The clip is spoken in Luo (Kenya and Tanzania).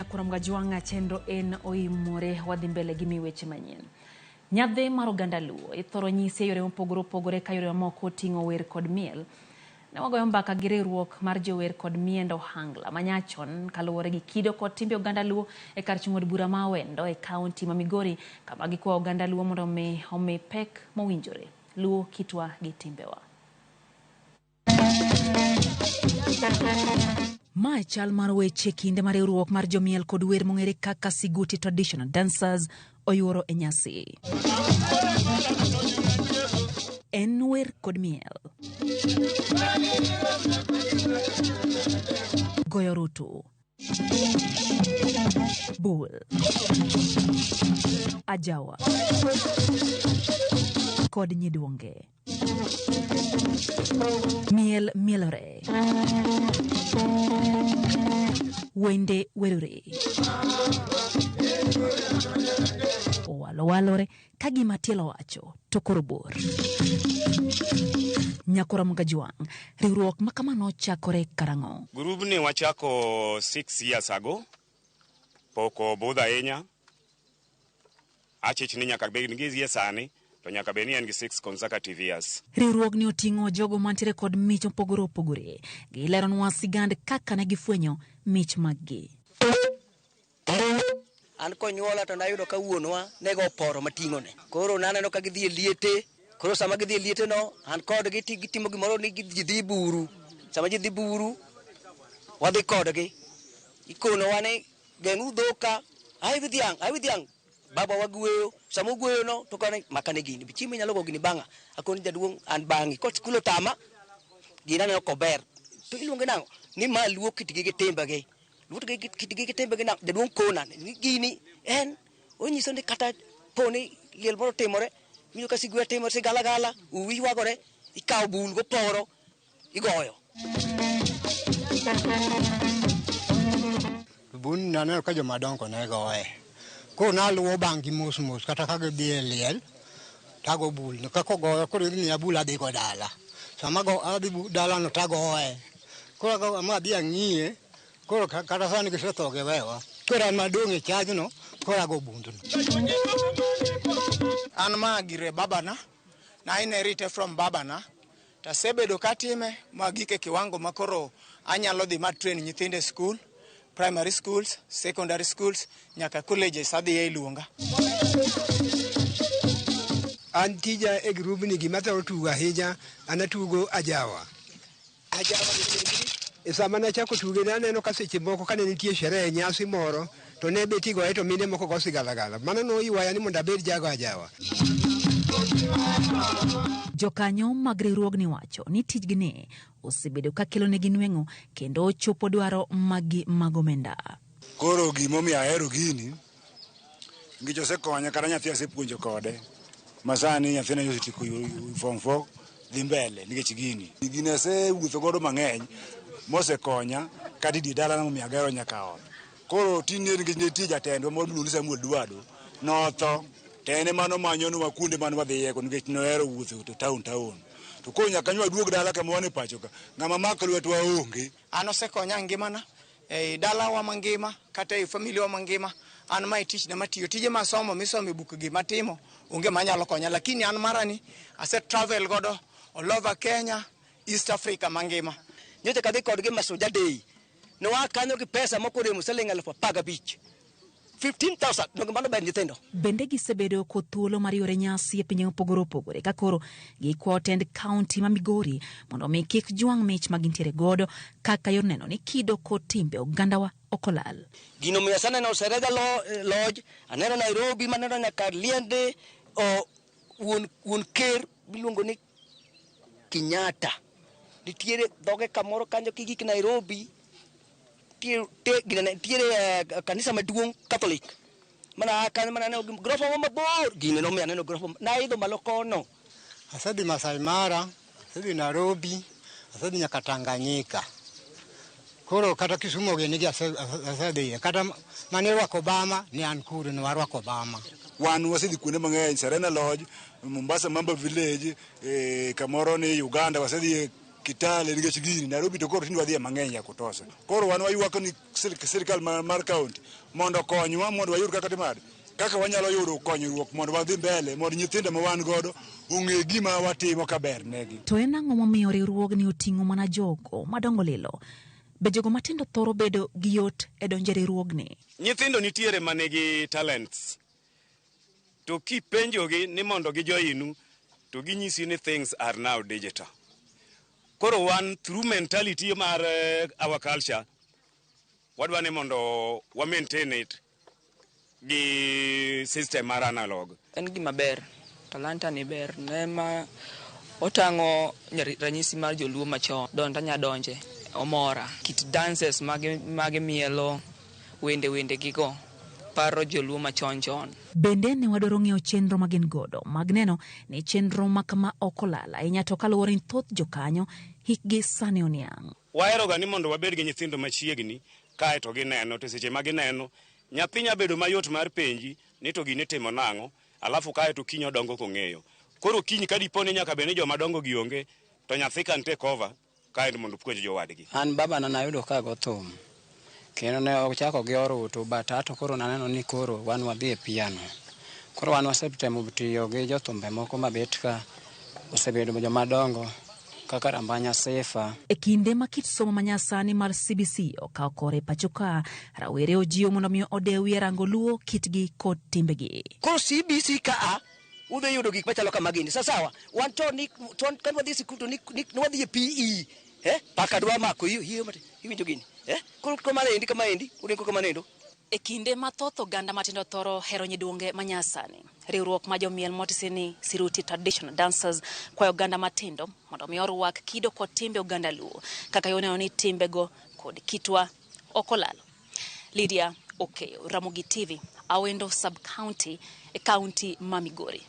Nyakurom Gajwang' chenro en oimore wadhi mbele gi mi weche manyien. Nyadhi mar oganda Luo ithoro nyisi e yore mopogore opogore ka yore mamoko oting'o wer kod miel. Ne wagoyo mbaka gi riwruok mar jower kod miend ohangla manyachon kaluwore gi kido kod timbe oganda Luo e kar chung' od bura ma Awendo e kaunti ma Migori kama gikwayo oganda Luo mondo omi pek mowinjore. Luo kitwa gi timbewa. Ma chal mar weche kinde ma riwruok mar jomiel kod wer mong'ere kaka Siguti Traditional Dancers oyuoro e nyasi. En wer kod miel. Goyo rutu. Bul. Ajawa. Kod nyiduonge. Miel mielore. Wende werore. Owalo walore ka gima tielo wacho to koro bor. Nyakora Mgajwang', riwruok ma kama nochakore karang'o? Grubni wachako 6 years ago. Pok obudho ahinya. Achich ni nyaka bed gi gie sani to nyaka bed ni en gi 6 consecutive years. Riwruogni oting'o jogo mantiere kod mich mopogore opogore. Gileronwa sigand kaka ne gifwenyo mich maggi. An konyuola to nayudo ka wuonwa ne go poro mating'one. Koro naneno ka gidhi e liete. Koro sama gidhi e liete no, an kodgi ti gitimo gimoro ni ji dhi buru. Sama ji dhi buru, wadhi kodgi. Ikonowa ni geng'uru dhoka, ai wi dhiang', ai wi dhiang'. Baba wagweyo, sama ogweyo no to kone makane gini. Chiemo inyalo go gini bang'a. Akoni jaduong' an bang'i. Kot skul otama, gini aneno kober. To iluonge nang'o? Ni ma luo kitgi gi timbegi. Luo kitgi gi timbegi nang'o? Jaduong' kona ni gini en onyiso ni kata po ni liel moro otimore, iwinjo ka sigwe timore, sigalagala, uwi ywagore, ikawo bul goporo, igoyo. Bun naneno ka jomadongo ne goye. Koro naluwo bang' gi mos mos kata ka gidhi e liel tago bul. Kaka ogoyo koro imiya bul adhi go dala. Sama adhi dalano tagoye. Koro ago ma adhi ang'iye koro kata sani gisetho giwewa. Koro an madong' e chajno koro ago bundno. An ma gire babana, na inherit from babana. Tasebedo katime magik e kiwango ma koro anyalo dhi ma train nyithindo e school, primary schools, secondary schools, nyaka colleges adhiye iluonga. An tija e grubni gima athoro tugo ahinya an atugo ajawa. Ajawa e sama nachako tuge naneno ka seche moko kane nitie sherehe nyasi moro to ne bet igoye to mine moko go sigalagala. Mano noywaya ni mondo abed jago ajawa. Jokanyo mag riwruogni wacho ni tijgi ni osebedo ka kelonegi nweng'o kendo chopo dwaro maggi mag omenda. Koro gimomiyo ahero gini, nikech osekonya kata nyathi asepuonjo kode. Ma sani nyathina osetieko form 4 dhi mbele nikech gini. Gini asewuotho godo mang'eny mosekonya kata e dier dalana momiyo agero nyaka ot. Koro tinde nikech nitie jatendwa moro miluongo ni Samuel Duado, notho to en ema nomanyonwa kuonde mane wadhiyego nikech nohero wuotho to town town. To koro nyaka nyo waduog dala kama wan e pacho ka, ng'ama mak lwetwa onge. An osekonya e ngimana, ei dalawa mangima kata ei familia wa mangima. An mae tichna matiyo. Tije masomo misomo e buk gi matimo onge manyalo konya. Lakini an marani ase travel godo all over Kenya, East Africa mangima. Nyocha kadhi kodgi Mashujaa Day. Ne waa kanyo gi pesa moko oremo siling 15,000. 15,000 donge mano ber nyithindo. Bende gisebedo kod thuolo mar yore nyasi e pinje mopogore opogore ka koro gikwayo tend kaunti ma Migori mondo omi kik jwang' mich ma gintiere godo kaka yor neno ni kido kod timbe ogandawa ok olal. Gino miyo aseneno Serena Lodge, aneno Nairobi, maneno nyaka Liende, wuon ker miluongo ni Kenyatta. Nitiere dhoge kamoro kanyo kigik Nairobi, nitiere kanisa maduong' Catholic. Mana kanyo mana aneno grofa moro mabor, gini nomiyo aneno grofa, naidho malo kono. Asedhi Masai Mara, asedhi Nairobi, asedhi nyaka Tanganyika. Koro kata Kisumu gini gi asedhiye. Kata mane irwako Obama ne an kuro ne warwako Obama. Wan wasedhi kuonde mang'eny, Serena Lodge, Mombasa Mamba Village, kamoro ni Uganda, wasedhi Kitale nikech gini Nairobi to koro tinde wadhiye mang'eny ya kutosha. Koro wan waywak ni sirikal mar kaunti mondo okonywa mondo wayud kaka timade kaka wanyalo yudo konyruok mondo wadhi mbele mondo nyithindo ma wan godo ong'e gima watimo kaber negi. To en ang'o momiyo riwruogni oting'o mana jogo madongo lilo? Be jogo matindo thoro bedo gi yot e donjo e riwruogni? Nyithindo nitiere manigi talents. To kipenjogi ni mondo gijoinu to ginyisi ni things are now digital. Koro wan through mentality mar our culture wadwa ni mondo wa maintain it gi system mar analog. En gima ber, talanta ni ber ne ma otang'o ranyisi mar joluo machon. Don tanya donje, omora. Kit dances mage mielo, wende gigo, paro joluo machon chon. Bende ne wadwaro ng'eyo chenro ma gin godo mag neno ni chenro ma kama ok olal ahinya to kaluwore ni thoth jokanyo hikgi sani oniang'. Waheroga ni mondo wabed gi nyithindo machiegni kae to gineno, to seche ma gineno nyathi nya bedo mayot mar penji ni to gini timo nang'o, alafu kae to kiny odongo kong'eyo. Koro kiny ka dipo ni nyaka bed ni joma dongo gi onge, to nyathi can take over kae mondo puonj jowadgi. An babana nayudo ka go thum kendo ne ochako gi orutu but ato koro naneno ni koro wan wadhi e piano. Koro wan wasetemo tiyo gi jothumbe moko mabet ka osebedo joma dongo kaka Rambanya Sifa. E kinde ma kit somo manyasani mar CBC okawo kore pacho ka, rawere ojiwo mondo mi odewie rango luo kitgi kod timbegi. Koro CBC ka a udhi yudo gik machalo kama gini. Sawa, wan to ni to kan wadhi sikul to ni wadhi e PE. Paka dwa mako hiyo mate. Iwinjo gini. Koro kama endi kama endi, uringo kama nendo. E kinde ma thoth oganda matindo thoro hero nyiduonge manyasani, riwruok ma jomiel motisi ni Siruti Traditional Dancers kwayo oganda matindo mondo mi orwak kido kod timbe oganda Luo kaka yo neno ni timbego kod kitwa ok olal. Lydia Okeyo, Ramogi TV, Awendo Sub-County, e kaunti ma Migori.